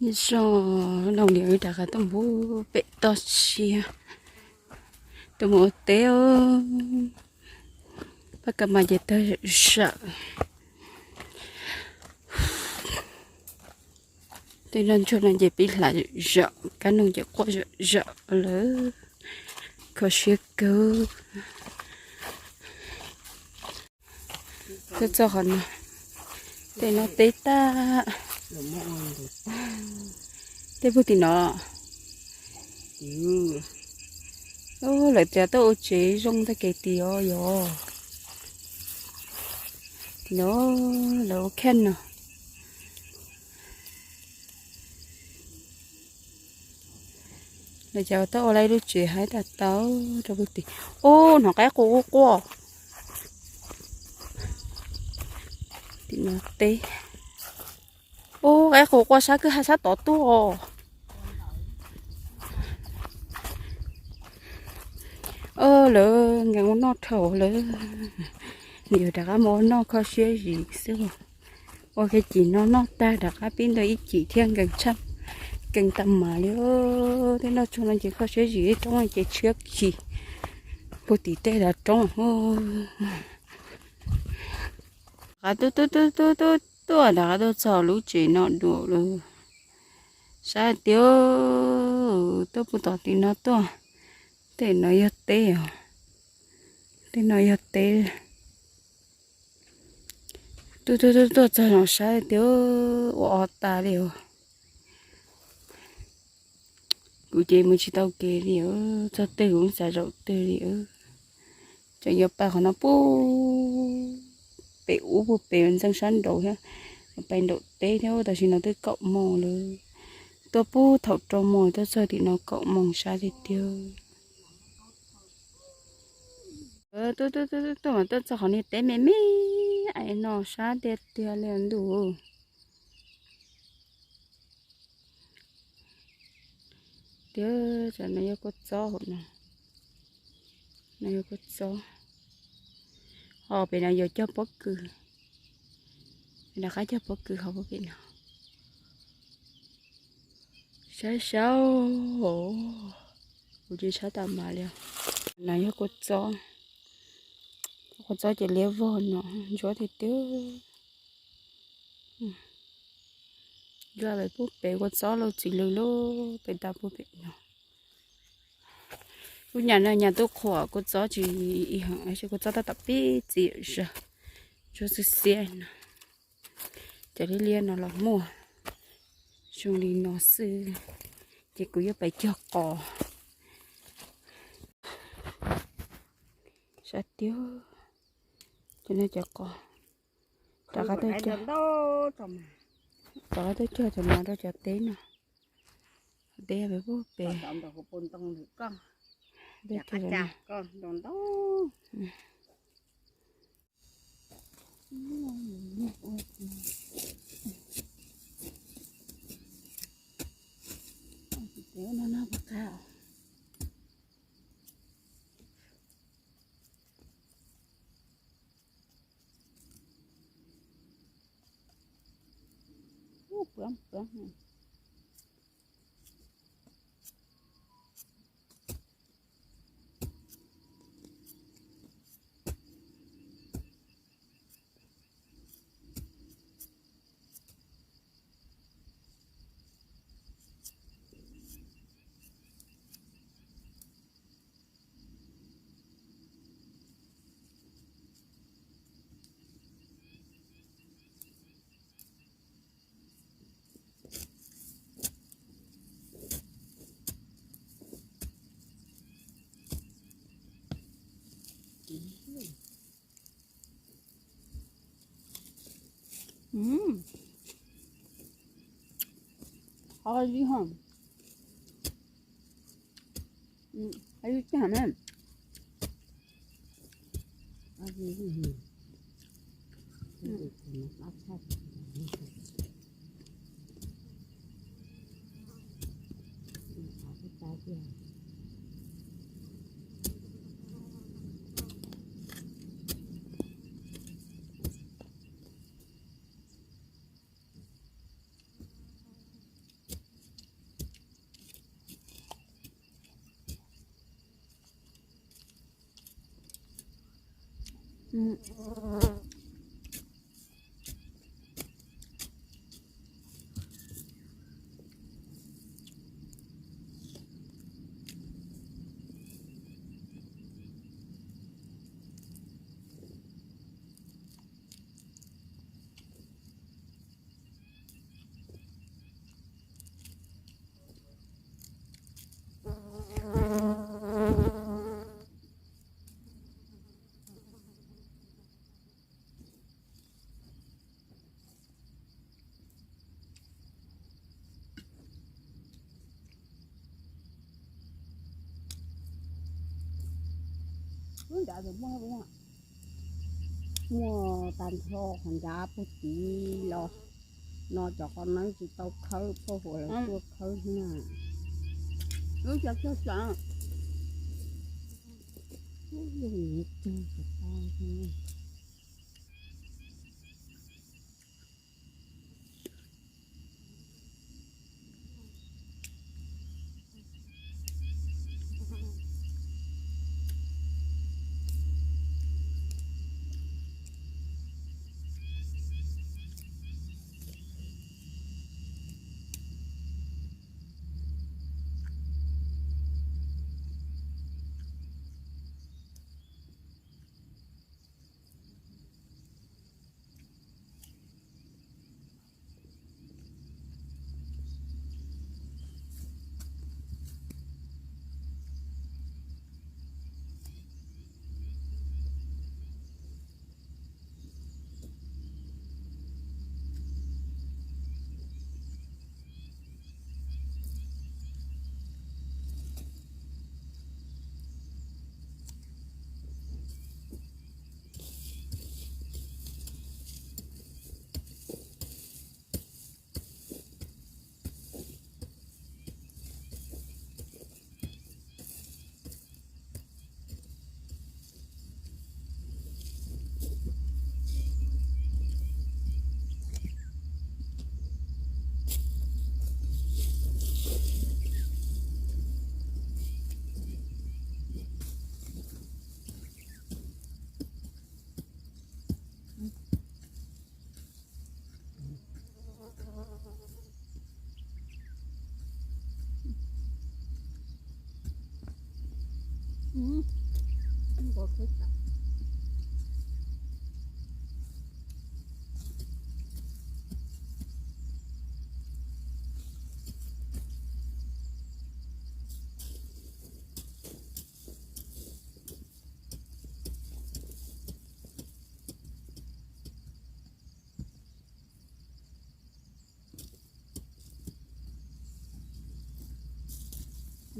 Zoj no li rov qab tuaj mus pem toj siab, tuaj mus ua teb os. Paj ka mas ces tawg zawm. Tej noj ntsuag no ces pib hlav zawm, kab noog ces quaj zawm lawm. Kho siab kawg. Tuaj txog qhov no, tej no teb tag. Tej puag tim no. Lawv tias tuaj ua tsev zoo tag kev tim os yog. Tim no lawv ua khej no. Lawv cas tuaj ua lawv lub tsev haib tag tau rau puag tim. Ub, hnov qaib qus quaj quaj. Tim no teb. Ub, qaib qus quaj sab kwj ha sab tod tuaj. Lawv nkees ua noj dhau lawm. Nim yuav rov qab mus ua noj kho siab zim xwb. Ua kiag cim no noj tag rov qab pib ntawd ib cim thiab nkees tshaj, nkees tag mas li. Tej noj tsuag no ces kho siab zim, roob ces tshiab kiag. Puag tim tej dav roob. Rov qab tuaj tuaj tuaj tuaj tuaj rov qab tuaj txog lub tsev no dua lawm. Sab tiag, tuaj puag tom tim no tuaj. Tej no yog teb os. Tej no yog teb. Tuaj tuaj tuaj tuaj txog no sab tiag, ua o tas li os. Kuv ces mus tsis tau kev li, txog twg kuv xav zaum twg li. Tseem yuav pais qhov no puag pem ub puag pem ntxeev sab nraud thiab, yuav pais nraum teb thiab, tam sim no twb kaum moos lawm. Tuaj puag thaum rau moos tuaj txog tim no kaum moos sab tiag tiag. Tuaj tuaj tuaj tuaj mas tuaj txog qhov niag teb me me no sab tiag tiag li ntuj. Tiag, tam no yog kua txob hauv no. No yog kua txob. Ho pem no yuav cog pob kws. Pem no qab cog pob kws ho puag pem no. Saib saib, kuv tsis saib tas mas li. No yog kua txob. Kua txob ces liab vog no, ntsuab tiag tiag. Ntsuab pem puag pem kua txob lauj, txiv lws lub pem tas puag pem no. Lub nyam no nyam tub qhuam kua txob tsis ib heev, kua txob tab tom pib txiv zog, ntsuab xiab xiab no. Cov liab liab no los muaj zoo li no xwb, ces kuv yuav pais cog qos. Sab tiag, cov no cov qos. Rov qab tuaj cog, rov qab tuaj cog cov no rau cov teb no. Teb pem puag pem. Tuaj cog cov no. Qhov ib ho, qhov ib tag na. Lub nrad muaj, muaj tag nrho qhov nrad puag tid los no cov qos neeb tsis tau khawb, poj huam lawv tuaj khawb na. Lub cov cog xyov, lub yog nyiav cog tsis tau thiab.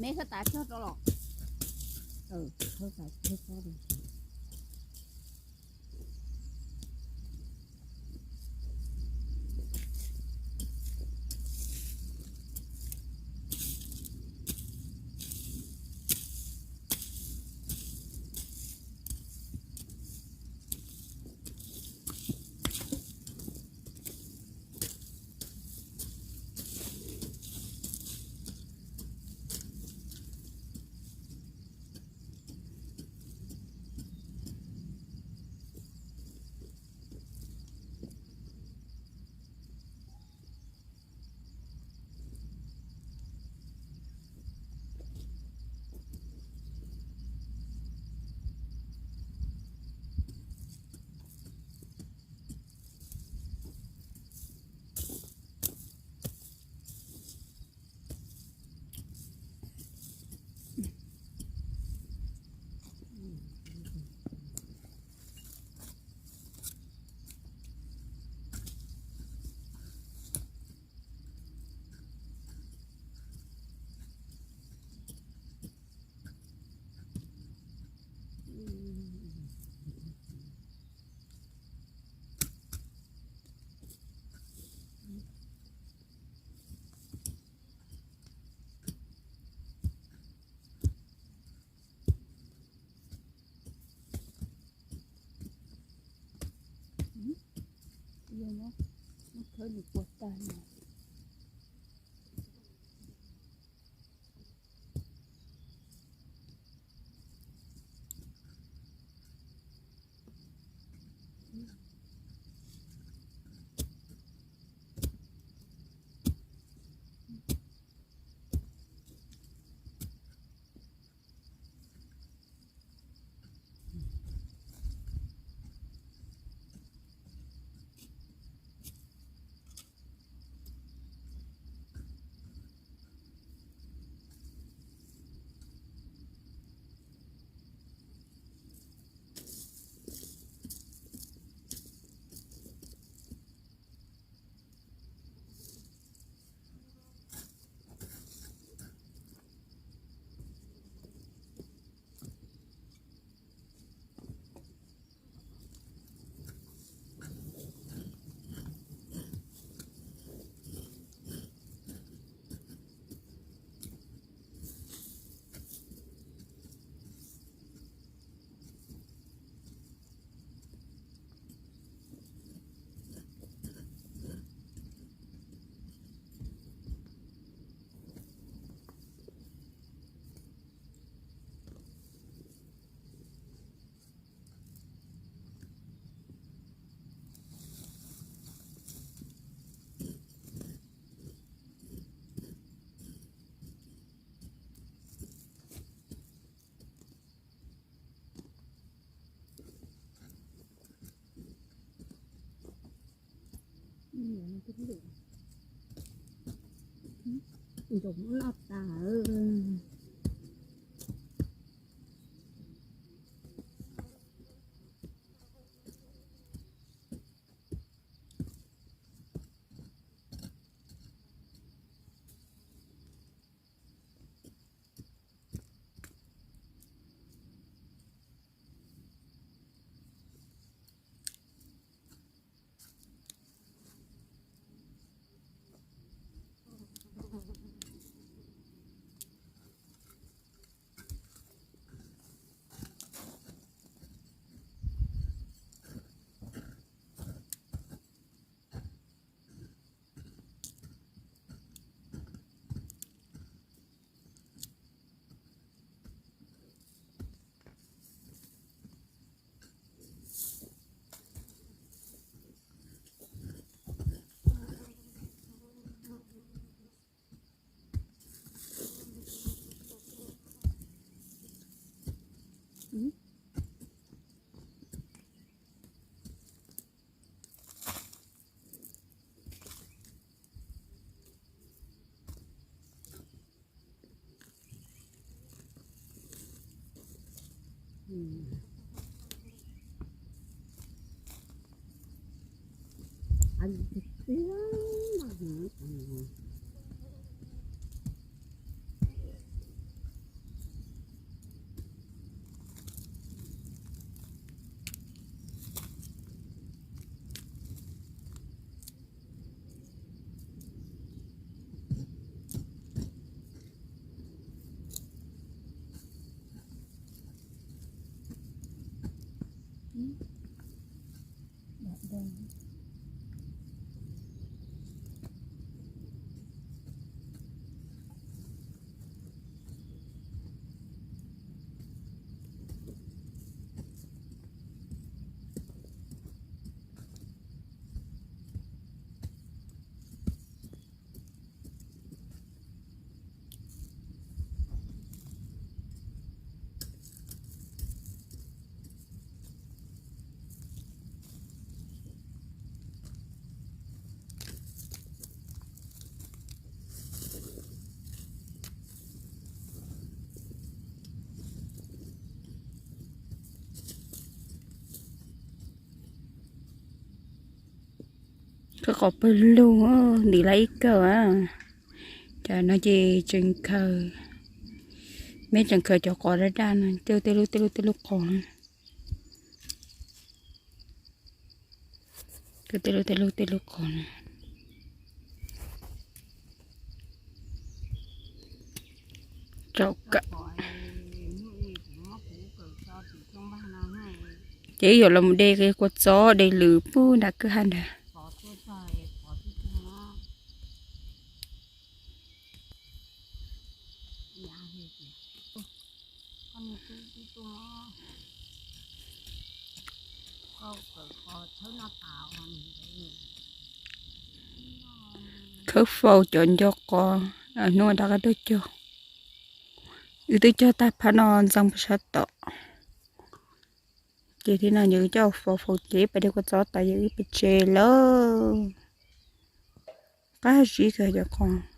Meb khawb tas tog rau los? Ntsoov loj tas. Kawg qos pawg lug, ntim lawm ib kawm. Cov no ces tseem khaws, meb tseem khaws cov qos daj daj no, tej lub tej lub tej lub qos. Tej lub tej lub tej lub qos no. Tsaum kawm. Ces wb yuav los de kua txob de lwm pub nram kwj ha ntawd. Khawb faus cov nco qos hnub rov qab tuaj cog. Wb twb cog tag phab no ntxeev pem sab tom. Ces thib no yog wb coj faus faus ces pais de kua txob tas yog wb pais tsev lawm. Qab zib kawg cov qos.